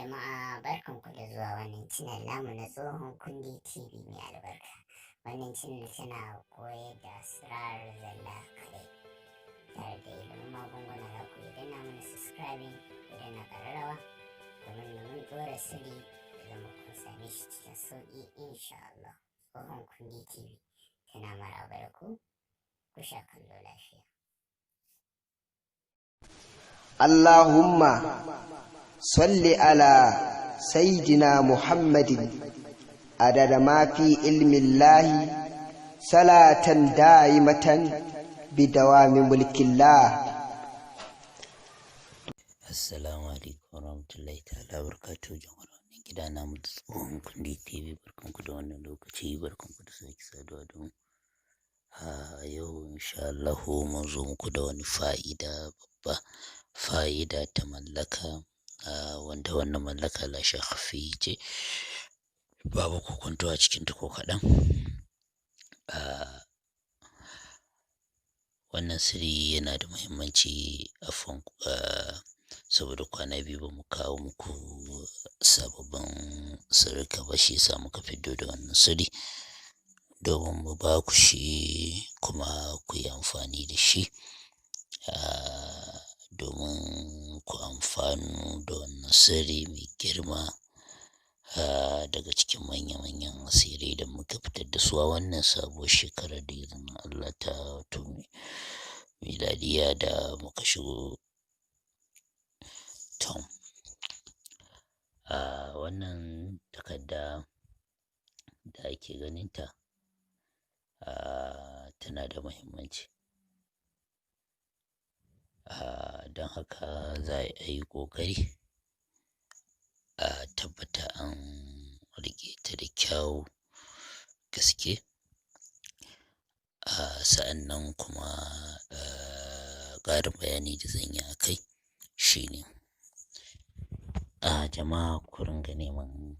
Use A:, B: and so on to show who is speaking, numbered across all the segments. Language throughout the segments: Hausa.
A: Jama'a, barkanku da zuwa wannan channel namu na Tsohon Kundi TV mai albarka. Wannan channel tana koyar da asrar zalla kadai tare da ilimin magunguna. Za ku iya danna mana subscribing, ku danna ƙararrawa domin da mun ɗora sirri ya zama kun same shi cikin sauƙi, insha Allah. Tsohon Kundi TV tana maraba da ku, ku sha kallo lafiya.
B: اللهم صل على سيدنا محمد عدد ما في علم الله، صلاة دائمة بدوام ملك الله.
C: Assalamu alaikum warahmatullahi ta'ala barakatuhu. Jama'ar wannan gida namu da Tsohon Kundi TV, barkanku da wannan lokaci, barkanku da sake saduwa da mu. A yau, insha Allahu, mun zo muku da wani fa'ida babba, fa'ida ta mallaka, wanda wannan mallaka la shakka ce, babu kokonto a cikinta ko kaɗan. Wannan sirri yana da muhimmanci. Afwan, saboda kwana 2 ba mu kawo muku sababbin sirrika ba, shi yasa muka fiddo da wannan sirri domin mu ba ku shi kuma ku yi amfani da shi, domin ku amfanu da wannan sirri mai girma daga cikin manya-manyan asirai da muka fitar da su a wannan sabuwar shekarar da izinin Allah ta wato miladiya da muka shigo. To, wannan takarda da ake ganinta tana da muhimmanci, don haka za a yi ƙoƙari a tabbata an riƙe ta da kyau gaske. Sa'annan kuma ƙarin bayani da zan yi a kai shine, jama'a, ku ringa neman,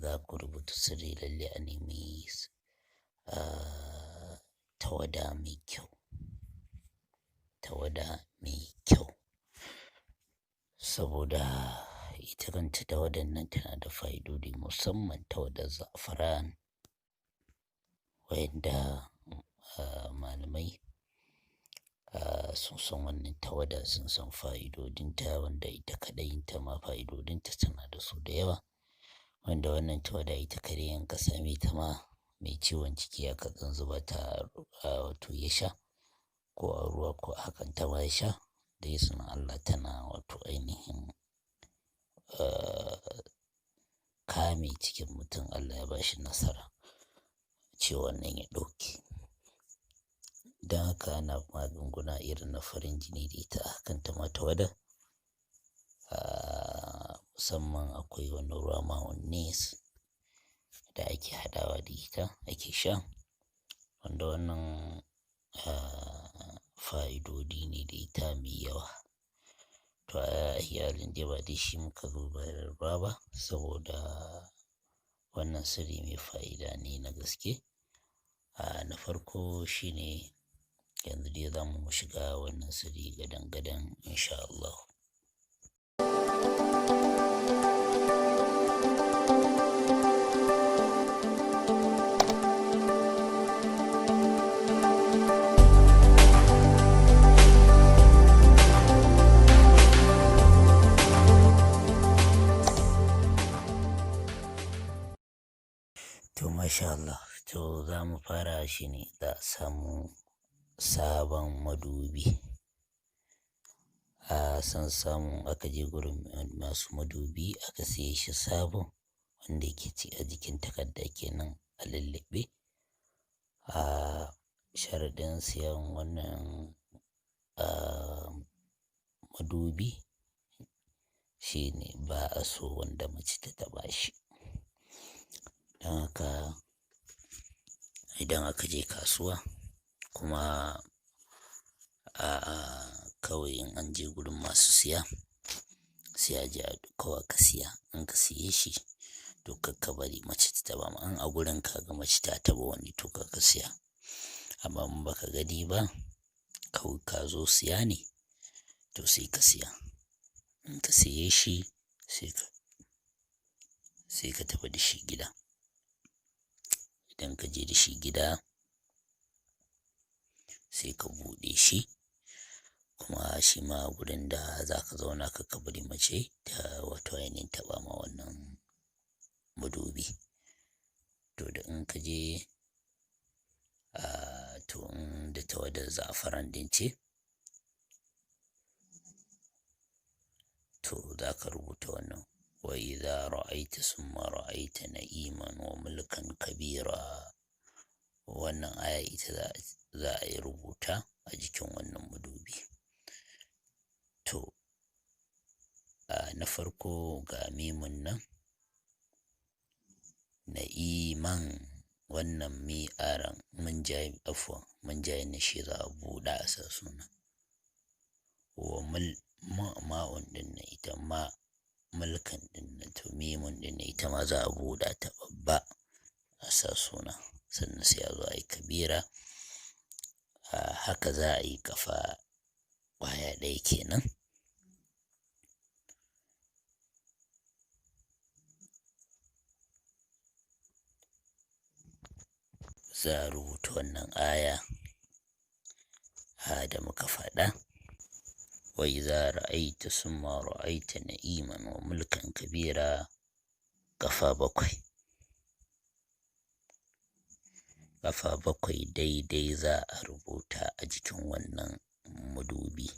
C: za ku rubuta sirri, lalle a nemi tawada mai kyau, tawada mai kyau, saboda ita kanta tawadan nan tana da fa'idodi, musamman tawadar za'afaran, wa'inda malamai sun san wannan tawada, sun san fa'idodinta, wanda ita kaɗai ma fa'idodinta tana da su da yawa. Wanda wannan tawada ita kaɗai in ka same ta ma, mai ciwon ciki aka ɗan zuba ta, wato ya sha ko a ruwa ko a hakan ta ma ya sha, da izinin Allah tana wato ainihin kame cikin mutum, Allah ya ba shi nasara ciwon nan ya ɗauke. Don haka ana magunguna irin na farin jini da ita a hakan ta ma tawada. Musamman akwai wani ruwa mayonnaise da ake haɗawa da ita ake sha, wanda wannan fa'idodi ne da ita mai yawa. To, a iyalin dai ba dai shi muka zo bayarwa ba, saboda wannan sirri mai fa'ida ne na gaske. Na farko shine yanzu dai za mu shiga wannan sirri gadan-gadan, insha Allah. To, masha Allah, to za mu fara shi ne za a samu sabon madubi. A san samu aka je gurin masu madubi aka siye shi sabo, wanda yake ci a jikin takarda kenan a lulluɓe. A sharaɗin siyan wannan madubi shine ba a so wanda mace ta taɓa shi. Don haka idan aka je kasuwa kuma a kawai in an je gurin masu siya, sai a je kawai ka siya. In ka siye shi, to kar ka bari mace ta taɓa ma. In a gurin ka ga mace ta taɓa wani, to kar ka siya. Amma in baka gani ba, kawai ka zo siya ne, to sai ka siya. In ka saye shi sai ka tafi da shi gida. Idan ka je da shi gida sai ka buɗe shi, kuma shi ma gurin da za ka zauna ka bari mace ta wato ainihin taɓa ma wannan madubi. To da in ka je, to in da tawadar za'afaran ɗin ce, to za ka rubuta wannan. Wa idza ra'aita summa ra'aita na'iman wa mulkan kabira. Wannan aya ita za a yi rubuta a jikin wannan madubi. To, na farko ga mimun nan, na'iman, wannan mi'aran mun ja afwan mun ja na shi za a buɗe a sa suna. Wa mul ma ma'un ɗin nan ita ma mulkan ɗin nan, to mimun ɗin nan ita ma za a buɗe ta babba a sa suna. Sannan sai a zo a yi kabira. Haka za a yi ƙafa ƙwaya ɗaya kenan. Za a rubuta wannan aya da muka faɗa. Wa idza ra'aita summa ra'aita na'iman wa mulkan kabira, ƙafa bakwai. Ƙafa bakwai daidai za a rubuta a jikin wannan madubi.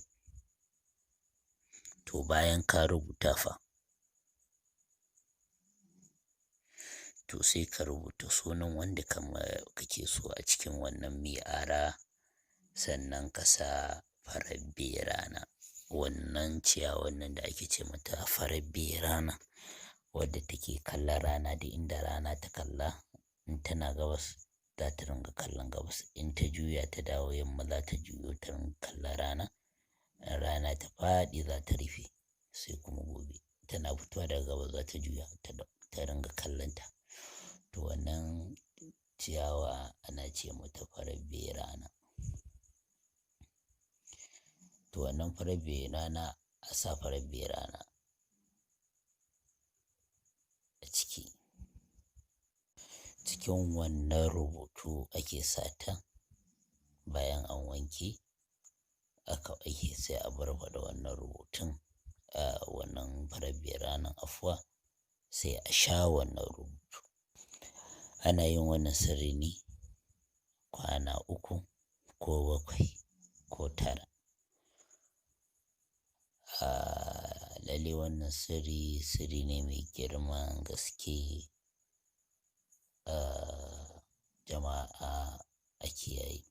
C: To bayan ka rubuta fa, to sai ka rubuta sunan wanda kake so a cikin wannan mi'ara, sannan ka sa farar berana. Wannan ciyawan nan da ake ce mata farar berana, wadda take kallon rana, duk inda rana ta kalla, in tana gabas za ta ringa kallon gabas, in ta juya ta dawo yamma za ta juyo ta ringa kallon rana, in rana ta faɗi za ta rufe, sai kuma gobe tana fitowa daga gabas za ta juya ta ringa kallon ta. To wannan ciyawa ana ce mata farar berana. To wannan farar berana, a sa farar berana a ciki. Cikin wannan rubutu ake sata bayan an wanke aka ake sai a barbaɗa wannan rubutun, wannan farar beranan afuwa, sai a sha wannan rubutu. Ana yin wannan sirri ne kwana 3 ko 7 ko 9. Lalle wannan sirri sirri ne mai girman gaske. Jama'a a kiyaye.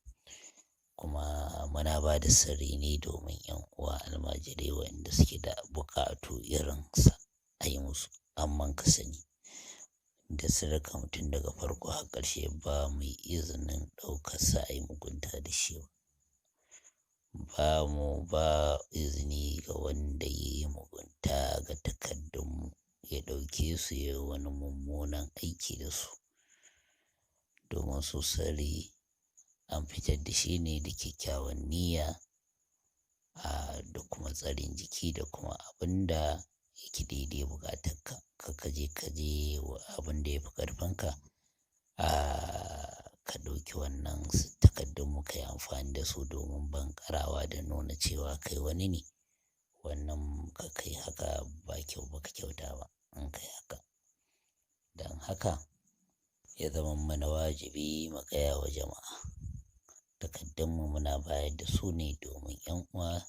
C: Kuma muna ba da sirri ne domin 'yan uwa almajirai waɗanda suke da buƙatu irin sa a yi musu. Amman ka sani da sirrika mutum daga farko har ƙarshe ba mu yi izinin ɗaukar sa a yi mugunta da shi ba. Ba mu ba izini ga wanda ya yi mugunta ga takardunmu ya ɗauke su ya yi wani mummunan aiki da su. Domin su sirri an fitar da shi ne da kyakkyawan niyya, da kuma tsarin jiki da kuma abin da yake daidai buƙatarka. Kar ka je wa abin da ya fi ƙarfinka, ka ɗauki wannan takardunmu ka yi amfani da su domin banƙarawa da nuna cewa kai wani ne. Wannan ka kai haka ba kyau, ba ka kyauta ba in kai haka. Don haka ya zama mana wajibi mu gaya wa jama'a. Takardunmu muna bayar da su ne domin 'yan uwa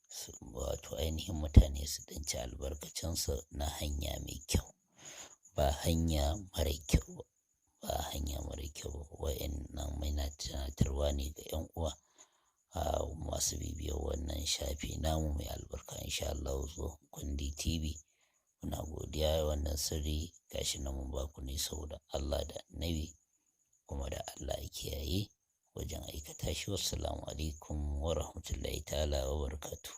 C: su, wato ainihin mutane su ɗan ci albarkacinsu na hanya mai kyau, ba hanya mara kyau ba. Ba hanya mara kyau ba. Wa'innan muna tunatarwa ne ga 'yan uwa, masu bibiyar wannan shafi namu mai albarka insha Allahu Tsohon Kundi TV. Muna godiya wannan sirri gashi nan mun ba ku ne saboda Allah da Annabi, kuma da Allah ya kiyaye wajen aikata shi. Wassalamu alaikum wa rahmatullahi ta'ala wa barakatuh.